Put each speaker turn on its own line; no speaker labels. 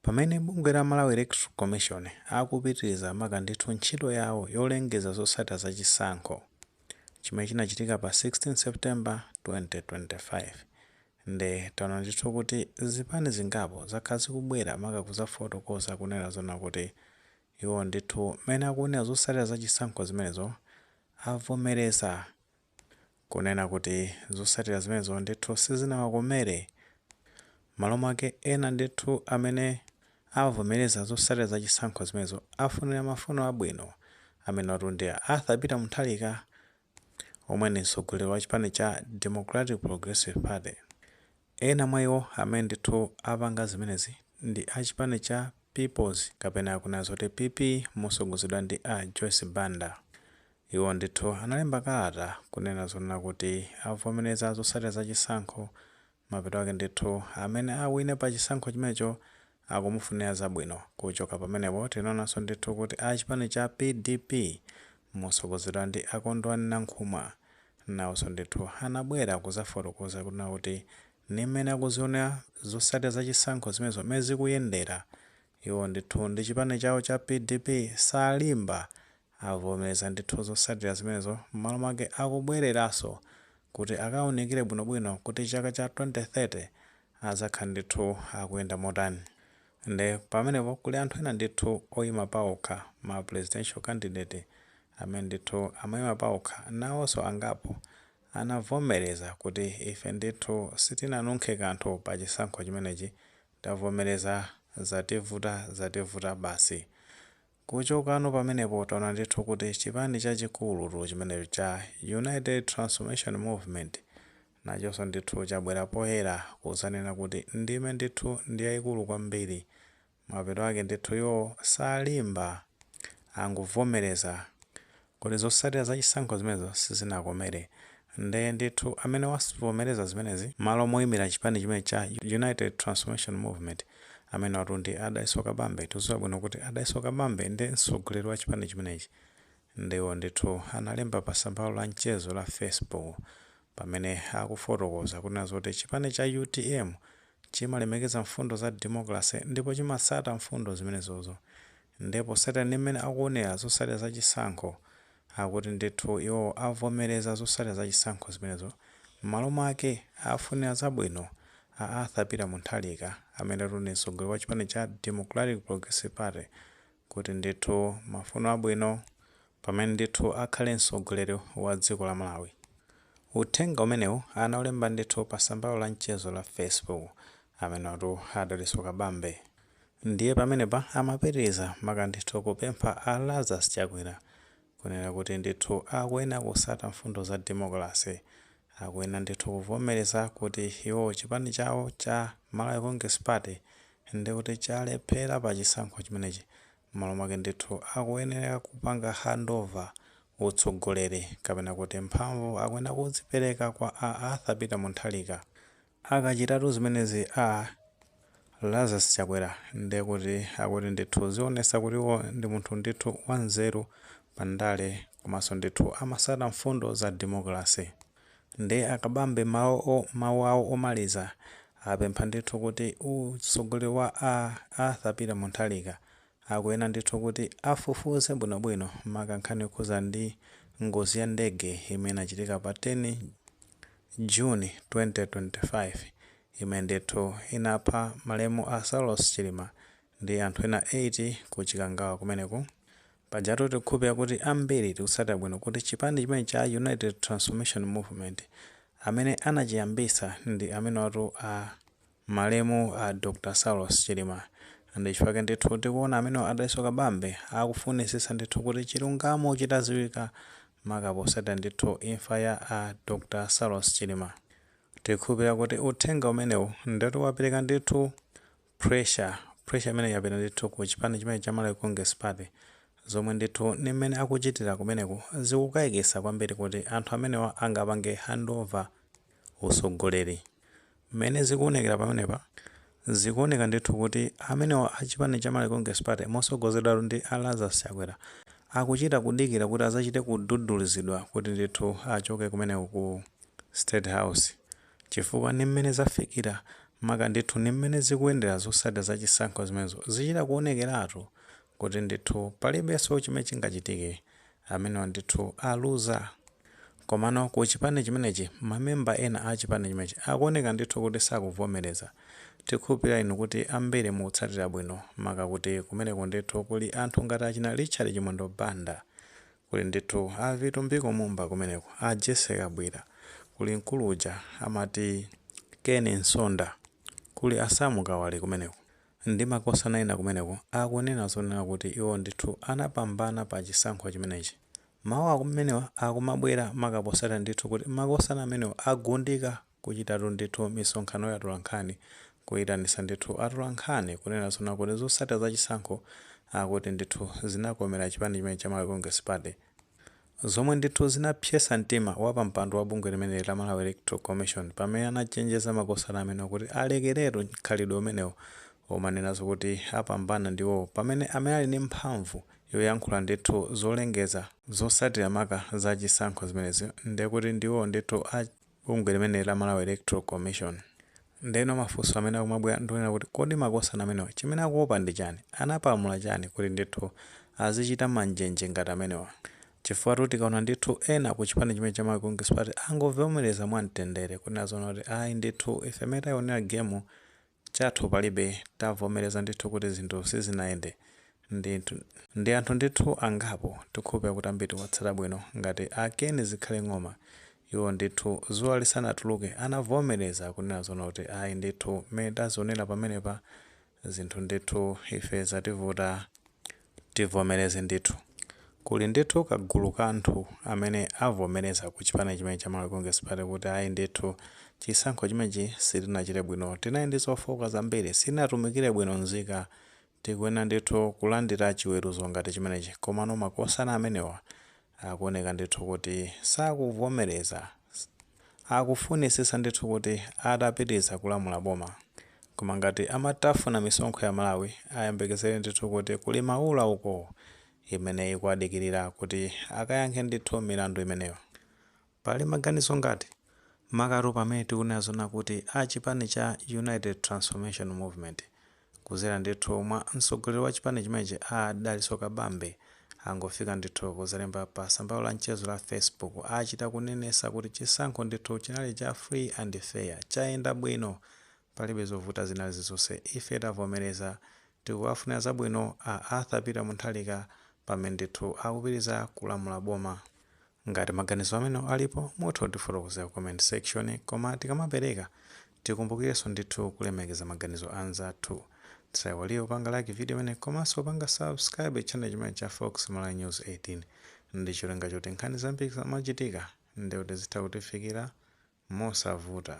Pamene bungwe la Malawi Electoral Commission akupitiriza maka ndithu ntchito yawo yolengeza zotsatira za chisankho chimene chinachitika pa 16 September 2025, nde taona ndithu kuti zipani zingapo zakhala zikubwera maka kuzafotokoza kunena zona kuti iwo ndithu mmene akuonera zotsatira za chisankho zimenezo, avomereza kunena kuti zotsatira zimenezo ndithu sizinawakomere. Malo mwake, ena ndithu amene avomereza zotsatira za chisankho zimenezo afunira mafuno abwino amene watu ndi Arthur Peter Mutharika, omwe ndi mtsogoleri wa chipani cha Democratic Progressive Party. Ena mwa iwo amene ndithu apanga zimenezi ndi a chipani cha Peoples, kapena kunena zoti PP, mosogozedwa ndi a Joyce Banda. Iwo ndithu analemba kalata kunena zonena kuti avomereza zotsatira za chisankho. Mapeto ake ndithu amene awine pa chisankho chimenecho akumufunira zabwino. Kuchoka pamenepo, tinaonanso ndithu kuti a chipani cha PDP mosogozedwa ndi Akondwani Nankhumwa nawonso ndithu anabwera kuzafotokoza kunena kuti ni mmene akuzionera zotsatira za chisankho zimenezo, mmene zikuyendera, iwo ndithu ndi chipani chawo cha PDP salimba, avomereza ndithu zotsatira zimenezo. M'malo mwake akubwereranso kuti akawunikire bwinobwino kuti chaka cha 2030 azakhala ndithu akuyenda motani. Nde pamenepo kuli anthu ena ndithu oyima paokha, ma presidential candidate amene ndithu amayima paokha, nawonso angapo anavomereza kuti ife ndithu sitinanunkhe kanthu pa chisankho chimenechi, tavomereza, zativuta, zativuta basi. Kuchokano pamenepo, taona ndithu kuti chipani chachikulu chimenecho cha United Transformation Movement nachonso ndithu chabwera poyera kuzanena kuti ndime ndithu ndi yayikulu kwambiri. Mapeto ake ndithu iwo salimba, angovomereza kuti zotsatira za chisankho zimenezo sizinakomere. Nde ndithu amene wavomereza zimenezi malo moyimira chipani chimene cha United Transformation Movement, amene watu ndi a Dalitso Kabambe. Tikudziwa bwino kuti a Dalitso Kabambe ndi mtsogoleri wa chipani chimenechi. Ndiwo ndithu analemba pa tsamba la mchezo la Facebook pamene akufotokoza kunena zoti chipani cha UTM chimalemekeza mfundo za democracy ndipo chimatsata mfundo zimenezozo. Ndipo satana ndi mmene akuonera zotsatira za chisankho, akuti ndithu iwo avomereza zotsatira za chisankho zimenezo. M'malo mwake afunira zabwino a Arthur Peter Mutharika, amene ndi mtsogoleri wa chipani cha Democratic Progressive Party, kuti ndithu mafuno abwino pamene ndithu akhale mtsogoleri wa dziko la Malawi. Uthenga umenewu anaulemba ndithu pa tsamba la mchezo la Facebook amenetu a Dalitso Kabambe. Ndiye pamenepa amapitiriza maka ndithu kupempha a Lazarus Chakwera kunena kuti ndithu akuyenera kusata mfundo za democracy, akuyenera ndithu kuvomereza kuti iwo chipani chawo cha Malawi Congress Party ndikuti chalephera pa chisankho chimenechi. M'malo mwake ndithu akuyenera kupanga handover utsogoleri, kapena kuti mphamvu akuyenera kuzipereka kwa a Arthur Peter Mutharika. Akachitatu zimenezi a Lazarus Chakwera, ndiye kuti akuti ndithu zionesa kuti iwo ndi munthu ndithu wanzeru pandale, komanso ndithu amasata mfundo za democracy. Ndiye akabambe mawu awo omaliza apempha ndithu kuti utsogoleri wa a Arthur Peter Mutharika akuyenera ndithu kuti afufuze bwinobwino maka nkhani yokhuza ndi ngozi ya ndege imene inachitika pa 10 June 2025, imene ndithu inapha malemu a Saulos Chilima ndi anthu ena 8 ku Chikangawa kumeneku. Pajatu tikukhulupirira kuti ambiri tikutsatira bwino kuti chipani chimene cha United Transformation Movement amene anachiyambisa ndi amene watu a malemu a Dr Saulos Chilima. Ndi chifukwa ndithu tikuona amene a Dalitso Kabambe akufunisisa ndithu kuti chilungamo chitadziwika maka posatira ndithu imfa ya a Dr Saulos Chilima. Tikukhulupirira kuti uthenga umenewu ndithu wapereka ndithu pressure, pressure imene yapita ndithu ku chipani chimene cha Malawi Congress Party, zomwe ndithu ndi mmene akuchitira kumeneku zikukayikitsa kwambiri kuti anthu amenewa angapange handover utsogoleri. Mmene zikuonekera pamenepa, zikuoneka ndithu kuti amenewa a chipani cha Malawi Congress Party mosogozedwa ndi a Lazarus Chakwera akuchita kudikira kuti azachite kududulizidwa kuti ndithu achoke kumeneko ku State House, chifukwa ndi mmene zafikira. Maka ndithu ndi mmene zikuyendera zotsatira za chisankho zimenezo, zichita kuonekeratu kuti ndithu palibenso chimene chingachitike, amenewa ndithu aluza. Komano ku chipani chimenechi, mamemba ena a chipani chimenechi akuoneka ndithu kuti sakuvomereza. Tikhulupirira inu kuti ambiri mukutsatira bwino, maka kuti kumeneko ndithu kuli anthu ngati achina Richard Chimwendo Banda, kuli ndithu a Vitumbiko Mumba kumeneko, a Jessie Kabwila, kuli mkulu uja amati Ken Msonda, kuli a Sam Kawale kumeneko ndi makosana ena kumeneko akunena zonena kuti iwo ndithu anapambana pa chisankho chimenechi. Mawu amenewa akumabwera maka potsatira ndithu kuti makosana amenewa agundika kuchitatu ndithu misonkhano ya atolankhani, kuyitanisa ndithu atolankhani kunena zona kuti zotsatira za chisankho akuti ndithu zinakomera chipani chimene cha Malawi Congress Party, zomwe ndithu zinapsyesa mtima wa pampando wa bungwe limeneli la Malawi Electoral Commission pamene anachenjeza makosana amenewa kuti alekeretu mkhalidwe umenewo omanenazo kuti apambana ndiwo, pamene amene ali ndi mphamvu yoyankhula ndithu zolengeza zotsatira maka za chisankho zimenezi ndekuti ndiwo ndithu a bungwe limeneli la Malawi Electoral Commission. Ndeno mafunso amene akumabwera ndikunena kuti kodi makosana amenewa chimene akuopa ndi chani? Anapalamula chani kuti ndithu azichita manjenje ngati amenewa? Chifukwa tikaona ndithu ena ku chipani chimene cha Malawi Congress Party angovomereza mwamtendere kunena zona kuti ayi ndithu, ife amene tayionera game chathu palibe, tavomereza ndithu kuti zinthu sizinayende ndithu. Ndi anthu ndithu angapo, tikhulupirira kuti ambiri watsata bwino, ngati a Ken Zikhale Ng'oma, iwo ndithu zuwa lisanatuluke anavomereza kunena zona kuti ayi ndithu, mmene tazionera pamenepa zinthu ndithu ife zativuta, tivomereze ndithu. Kuli ndithu kagulu ka anthu amene avomereza ku chipani chimene cha Malawi Congress Party kuti ayi ndithu, chisankho chimenechi sitinachite bwino, tinali ndi zofowoka zambiri, sitinatumikire bwino nzika, tikuyenera ndithu kulandira chiweruzo ngati chimenechi. Komano makosana amenewa akuoneka ndithu kuti sakuvomereza, akufunisisa ndithu kuti atapitiriza kulamula boma. Koma ngati amatafuna misonkho ya Malawi, ayembekezere ndithu kuti kuli maula uko imene ikuadikirira kuti akayankhe ndithu milandu imeneyo. Pali maganizo ngati makatu pamene tikunena zona kuti a chipani cha United Transformation Movement kuzera ndithu mwa mtsogoleri wa chipani chimenechi a Dalitso Kabambe angofika ndithu kuzalemba pa tsamba la mchezo la Facebook, achita kunenesa kuti chisankho ndithu chinali cha free and fair, chayenda bwino, palibe zovuta zina zilizonse, ife tavomereza, tikuwafunira zabwino a Arthur Peter Mutharika pamene ndithu akupitiriza kulamula boma. Ngati maganizo amene alipo, mutha kutifotokozera ku comment section, koma tikamapereka tikumbukirenso ndithu kulemekeza maganizo anzathu. Tisayiwalire kupanga like video imene komanso kupanga subscribe channel chimene cha Fox Malawi News 18 ndi cholinga choti nkhani zambiri zamachitika ndikuti zitha kutifikira mosavuta.